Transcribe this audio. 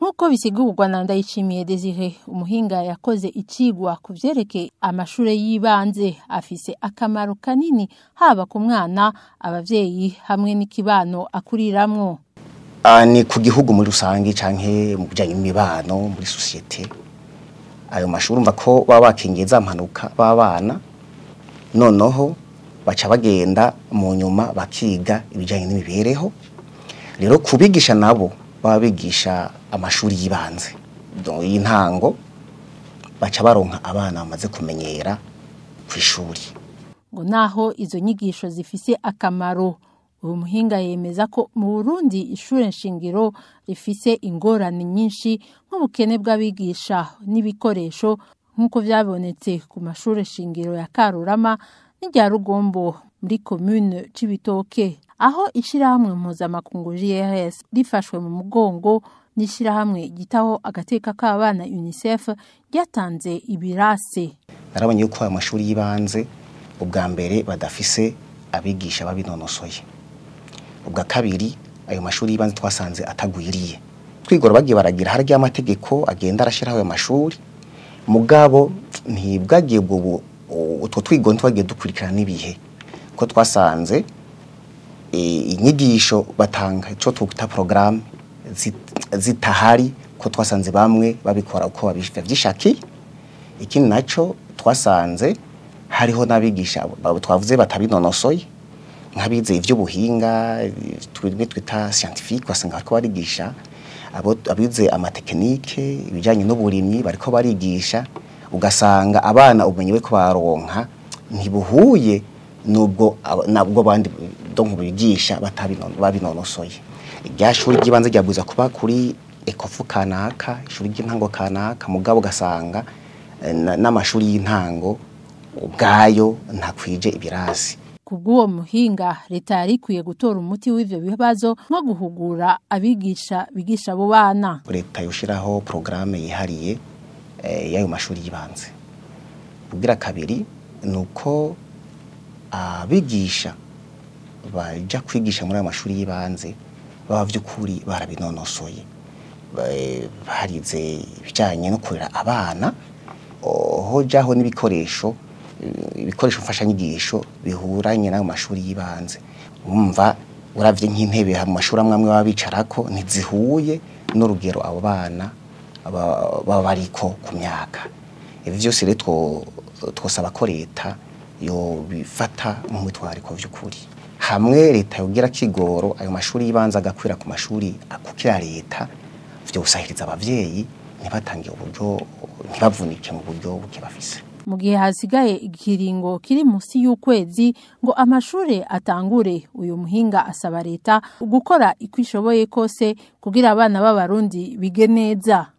Nk'uko bisigurwa na Ndayishimiye Desire, umuhinga yakoze icigwa ku vyerekeye amashure y'ibanze, afise akamaro kanini haba ku mwana, abavyeyi hamwe n'ikibano akuriramwo. Ni ku gihugu muri rusange canke mu bijanye n'imibano muri société. Ayo mashuri umva ko baba bakingiye za mpanuka b'abana, noneho baca bagenda mu nyuma bakiga ibijanye n'imibereho. Rero kubigisha nabo baba bigisha amashuri y'ibanze y'intango, baca baronka abana bamaze kumenyera kw'ishuri. Ngo naho izo nyigisho zifise akamaro, uyu muhinga yemeza ko mu Burundi ishure nshingiro rifise ingorane nyinshi nk'ubukene bw'abigisha n'ibikoresho, nk'uko vyabonetse ku mashure shingiro ya Karurama n'irya Rugombo muri commune Cibitoke, aho ishirahamwe mpuzamakungu JRS rifashwe mu mugongo n'ishirahamwe ryitaho agateka k'abana UNICEF ryatanze ibirase. Narabonye yuko ayo mashuri y'ibanze ubwa mbere badafise abigisha babinonosoye, ubwa kabiri ayo mashuri y'ibanze twasanze atagwiriye. Twigora bagiye baragira harya amategeko agenda arashiraho ayo mashuri, mugabo ntibwagiye ubwo utwo twigo ntitwagiye dukurikirana n'ibihe, ko twasanze inyigisho batanga ico twita programme zitahari, ko twasanze bamwe babikora uko bavyishakiye. Ikindi naco twasanze hariho n'abigisha twavuze batabinonosoye, nk'abize ivy'ubuhinga twebwe twita scientifique, wasanga bariko barigisha abize amatekinike ibijanye n'uburimyi bariko barigisha, ugasanga abana ubumenyi bariko baronka ntibuhuye nubwo nabwo bandi donc bigisha babinonosoye. Irya shuri ry'ibanze ryabwirizwa kuba kuri ekofu kanaka, ishuri ry'intango kanaka, mugabo ugasanga n'amashuri y'intango ubwayo ntakwije ibirasi. Kubw'uwo muhinga, leta yari ikwiye gutora umuti w'ivyo bibazo nko guhugura abigisha bigisha abo bana. Leta yoshiraho programme yihariye y'ayo mashuri y'ibanze. Kugira kabiri nuko abigisha baja kwigisha muri ayo mashuri y'ibanze baba vy'ukuri barabinonosoye, barize ibijanye no kurera abana, hojaho n'ibikoresho, ibikoresho mfashanyigisho bihuranye n'ayo mashuri y'ibanze. Umva uravye nk'intebe mu mashuri amwe amwe baba bicarako ntizihuye n'urugero abo bana baba bariko ku myaka. Ivyo vyose rero twosaba ko leta yobifata nk'umwitwarariko vy'ukuri. Hamwe leta yogira kigoro ayo mashuri y'ibanze agakwira ku mashuri akukira leta, vyosahiriza abavyeyi ntibatange uburyo, ntibavunike mu buryo buke bafise. Mu gihe hasigaye ikiringo kiri musi y'ukwezi ngo amashure atangure, uyu muhinga asaba leta gukora iko ishoboye kose kugira abana b'abarundi bige neza.